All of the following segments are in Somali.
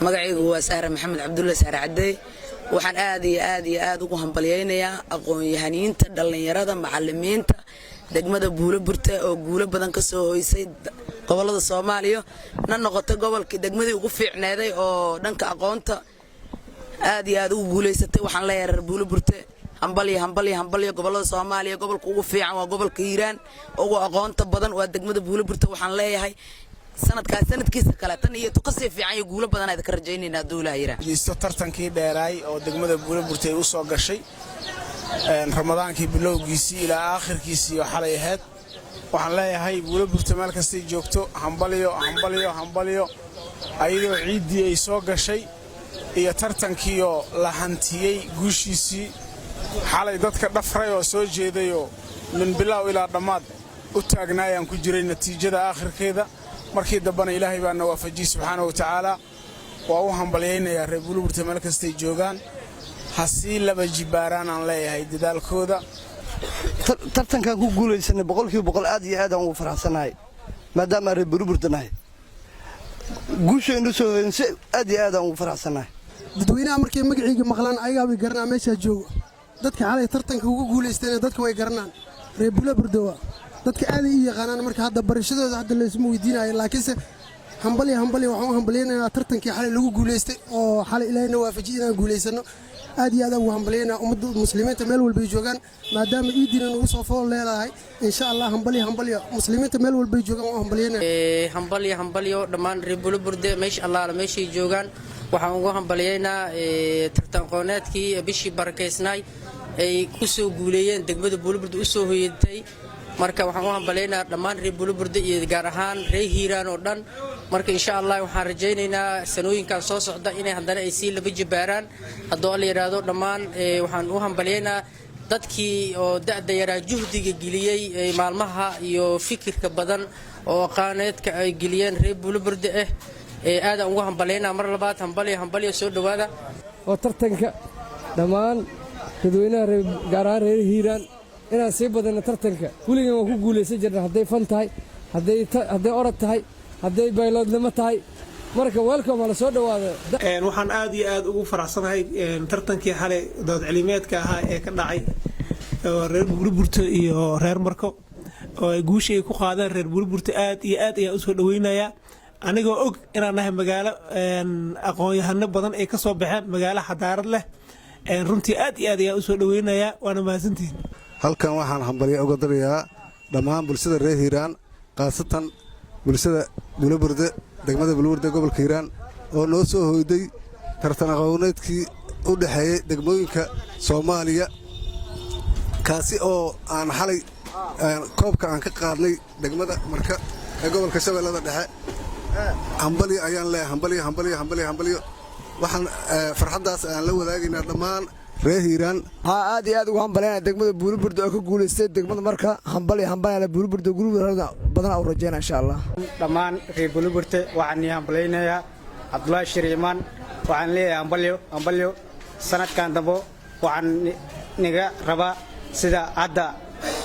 Magacaygu waa Saare Maxamed Cabdulle Saare Cadey. Waxaan aad iyo aad iyo aad ugu hambalyaynayaa aqoon-yahaniinta, dhallinyarada, macalimiinta degmada Buulo Burte oo guulo badan ka soo hoysay gobolada Soomaaliya, na noqotay gobolkii degmadii ugu fiicneeday oo dhanka aqoonta aad iyo aad ugu guulaysatay. Waxaan leeyahay reer Buulo Burte, hambalyo, hambalyo, hambalyo. Gobolada Soomaaliya gobolka ugu fiican waa gobolka Hiiraan, ugu aqoonta badan waa degmada Buulo Burte. Waxaan leeyahay sanadkaas sanadkiisa kale tan iyo tukasii fiican iyo guulo badan ayda ka rajaynayna hadduu Ilaah yiraa. Isto tartankii dheeraay oo degmada Buulo Burte ay u soo gashay Ramadaankii bilowgiisii ilaa aakhirkiisii oo xalay ahayd, waxaan leeyahay Buulo Burte meel kastay joogto, hambalyo, hambalyo, hambalyo. Ayadoo ciiddii ay soo gashay iyo tartankiioo la hantiyey guushiisii xalay, dadka dhafray oo soo jeedayoo min bilow ilaa dhammaad u taagnaayaan ku jiray natiijada aakhirkeeda. Markii dambena Ilaahay baa na waafajiyey, subxaana wa tacaala. Waa u hambalyaynayaa reer Buuloburte meel kastay joogaan. Ha sii laba jibbaaraan aan leeyahay dadaalkooda. Tartankaan ku guulaysanay 100% aad iyo aad aan ugu faraxsanahay, maadaama reer Buuloburte nahay. Guushaynu soo hoyn si aad iyo aad aan ugu faraxsanahay. Dadweynaha markay magacayga maqlaan, ayagaa way garanaan meeshaa joogo. Dadka xalay tartanka ugu guulaystayna dadka way garanaan, reer Buuloburte waa dadka aaday ii yaqaanaan. Marka hadda barashadooda hadda laysma weydiinayo, laakiinse hambalya, hambalya. Waxaan u hambalyaynayaa tartankii xalay lagu guulaystay oo xalay Ilaahayna waafajiyey inaan guulaysano. Aad iyo aad aan ugu hambalyaynaa ummadda Muslimiinta meel walbay joogaan, maadaama iidiina nagu soo fool leedahay, insha Allah. Hambalya, hambalya, muslimiinta meel walbay joogaan waan hambalyaynaya. Hambalyo, hambalyo dhammaan reer Buuloburde meesha allaala meeshay joogaan. Waxaan ugu hambalyaynaa tartan aqooneedkii bishii barakaysnaay ay ku soo guuleeyeen degmada Buuloburde u soo hoyatay. Marka waxaan u hambalyaynaa dhammaan reer Buuloburde iyo gaar ahaan reer Hiiraan oo dhan. Marka insha Allah waxaan rajaynaynaa sanooyinkan soo socda inay haddana ay sii laba jibaaraan, haddoo la yidhaahdo. Dhammaan waxaan u hambalyaynaa dadkii oo da'da yaraa juhdiga geliyey maalmaha iyo fikirka badan oo aqaaneedka ay geliyeen reer Buuloburde ah. Aadaan ugu hambalyaynaa mar labaad. Hambalyo, hambalyo, soo dhowaada. Oo tartanka dhammaan dadweynaha reer, gaar ahaan reer Hiiraan, inaan sii badano tartanka. Weligan waan ku guulaysan jirna, hadday fan tahay, hadday orod tahay, hadday bayloodnimo tahay. Marka welcome, ha la soo dhowaado. Waxaan aad iyo aad ugu faraxsanahay tartankii xalay dood cilmiyeedka ahaa ee ka dhacay reer Buuloburte iyo reer Marko oo ay guusha ay ku qaadeen reer Buuloburte. Aad iyo aad ayaan usoo dhaweynayaa, anigoo og inaan nahay magaalo aqoon-yahano badan ay ka soo baxeen, magaalo xadaarad leh. Runtii aad iyo aad ayaan usoo dhaweynayaa, waana mahadsantihiin. Halkan waxaan hambalyo uga darayaa dhammaan bulshada reer Hiiraan, khaasatan bulshada Buuloburde, degmada Buuloburde, gobolka Hiiraan, oo noo soo hoyday tartan aqooneedkii u dhexeeyey degmooyinka Soomaaliya, kaasi oo aan xalay koobka aan ka qaadnay degmada Marka ee gobolka Shabeellada Dhexe. Hambalyo ayaan leeyahay, hambalyo, hambalyo, hambalyo, hambalyo. Waxaan farxaddaas aan la wadaagaynaa dhammaan reer Hiiraan. Haa, aad iyo aad ugu hambalyaynaya degmada Buuloburda oo ka guulaystay degmada Marka. Hambalyo, hambalyana Buuloburda, guul badan u rajayna, insha Allah. Dhammaan reer Buuloburte waxaan ii hambalyaynayaa. Cabdulaahi Shiriimaan waxaan leeyahay hambalyo, hambalyo. Sanadkan dambo waxaan niga rabaa sida hadda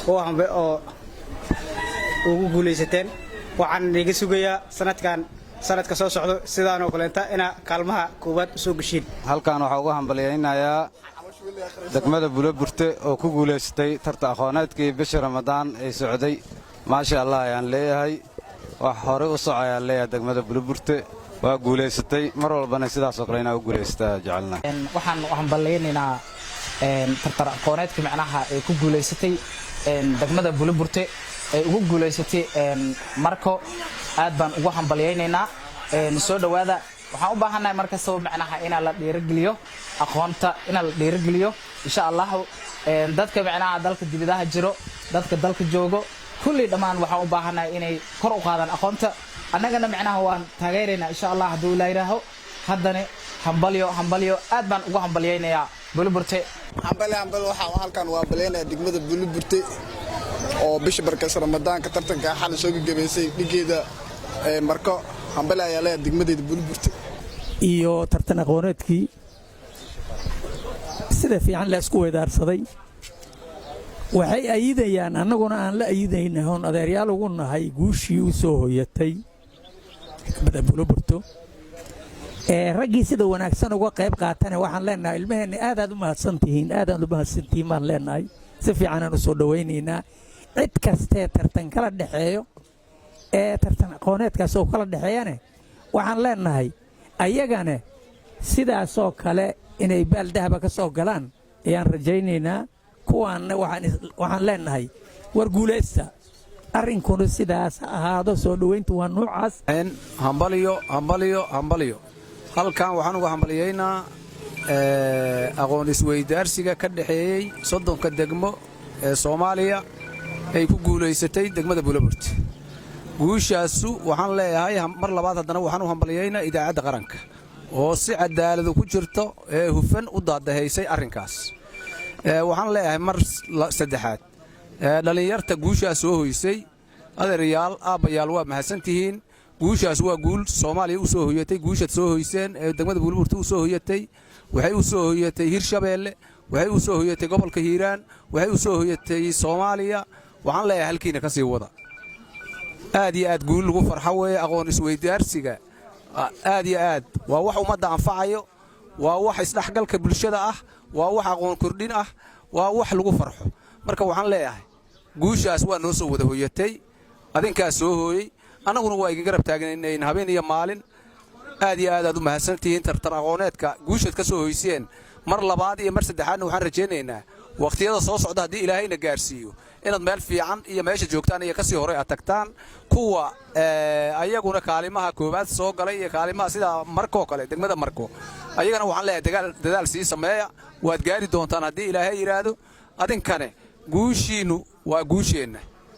oo ugu guulaysateen. Waxaan niga sugayaa sanadkan, sanadka soo socdo, sidaanoo kaleenta inaa kaalmaha koowaad usoo geshiin. Halkan waxaa uga hambalyaynayaa degmada Buuloburte oo ku guulaysatay tarta aqooneedkii bishii Ramadaan ay socday. Maasha Allah ayaan leeyahay, wax horey u soco ayaan leeyahay. Degmada Buuloburte waa guulaysatay, mar walbana sidaasoo kale inaa u guulaysataa jecelna. Waxaan u hambalyaynaynaa tartar aqooneedka macnaha ay ku guulaysatay degmada Buuloburte, ay ugu guulaysatay Marko. Aad baan ugu hambalyaynaynaa. Soo dhowaada. Waxaan u baahannahay mar kastaba macnaha inaa la dhiirigeliyo aqoonta, inaa la dhiirigeliyo, insha Allahu. Dadka macnaha dalka dibadaha jiro, dadka dalka joogo, kulli dhammaan waxaan u baahannahay inay kor u qaadaan aqoonta. Annagana macnaha waan taageeraynaa, insha Allah, hadduu Ilaa yidhaaho. Haddana hambalyo, hambalyo, aad baan ugu hambalyaynayaa Buuloburte. Hambali, hambali. Waxaa halkan waa hambalyaynaya degmada Buuloburte oo bisha barkaysa Ramadaanka tartanka xalay soo gagabaysay dhigeeda Marko. Hambali ayaa leeyahay degmadeeda Buuloburte. Iyo tartan aqooneedkii sida fiican la isku weydaarsaday waxay ayidayaan, annaguna aan la ayidayna oon adeeryaal ugu nahay guushii u soo hoyatay degmada Buuloburto. Raggii sida wanaagsan uga qayb qaatana waxaan leenahay, ilmaheenna, aadaad u mahadsantihiin, aadaad u mahadsantihiin baan leenahay. Si fiicanaan u soo dhowaynaynaa. Cid kastee tartan kala dhexeeyo ee tartan aqooneedkaas oo kala dhexeeyane, waxaan leenahay ayagane sidaasoo kale inay baal dahaba ka soo galaan ayaan rajaynaynaa. Kuwaanna waxaan leenahay, war guulaysta, arrinkuna sidaas ha ahaado. Soo dhoweyntu waa nuucaas. Hambalyo, hambalyo, hambalyo! Halkan waxaan uga hambalyaynaa aqoon isweydaarsiga ka dhexeeyey 30-ka degmo ee Soomaaliya ay ku guulaysatay degmada Buulaburte. Guushaasu waxaan leeyahay, mar labaad haddana waxaan u hambalyaynaa Idaacadda Qaranka oo si cadaaladu ku jirto ee hufan u daadahaysay arrinkaas. Waxaan leeyahay mar saddexaad, dhallinyarta guushaas soo hoysay, adeerayaal, aabbayaal, waa mahadsantihiin. Guushaas waa guul Soomaaliya u soo hoyatay. Guushaad soo hoyseen ee degmada Buulaburte u soo hoyatay, waxay u soo hoyatay Hirshabeelle, waxay u soo hoyatay gobolka Hiiraan, waxay u soo hoyatay Soomaaliya. Waxaan leeyahay, halkiina ka sii wada. Aad iyo aad guul lagu farxo weeye. Aqoon isweydaarsiga aad iyo aad waa wax ummadda anfacayo, waa wax isdhexgalka bulshada ah, waa wax aqoon kordhin ah, waa wax lagu farxo. Marka waxaan leeyahay, guushaas waa noo soo wada hoyatay, adinkaas soo hooyey, annaguna waa idin garab taagnayn habeen iyo maalin. Aad iyo aad aad u mahadsantihiin. Tartan aqooneedka guushaad ka soo hoyseen, mar labaad iyo mar saddexaadna waxaan rajaynaynaa wakhtiyada soo socda, haddii Ilaahayna gaarsiiyo, inaad meel fiican iyo meesha joogtaan iyo kasii horey aad tagtaan. Kuwa ayaguna kaalimaha koowaad soo galay iyo kaalimaha sida Markoo kale, degmada Marko, ayagana waxaan leeyahay, dadaal sii sameeya, waad gaari doontaan haddii Ilaahay yidhaahdo. Adinkane guushiinnu waa guusheenna.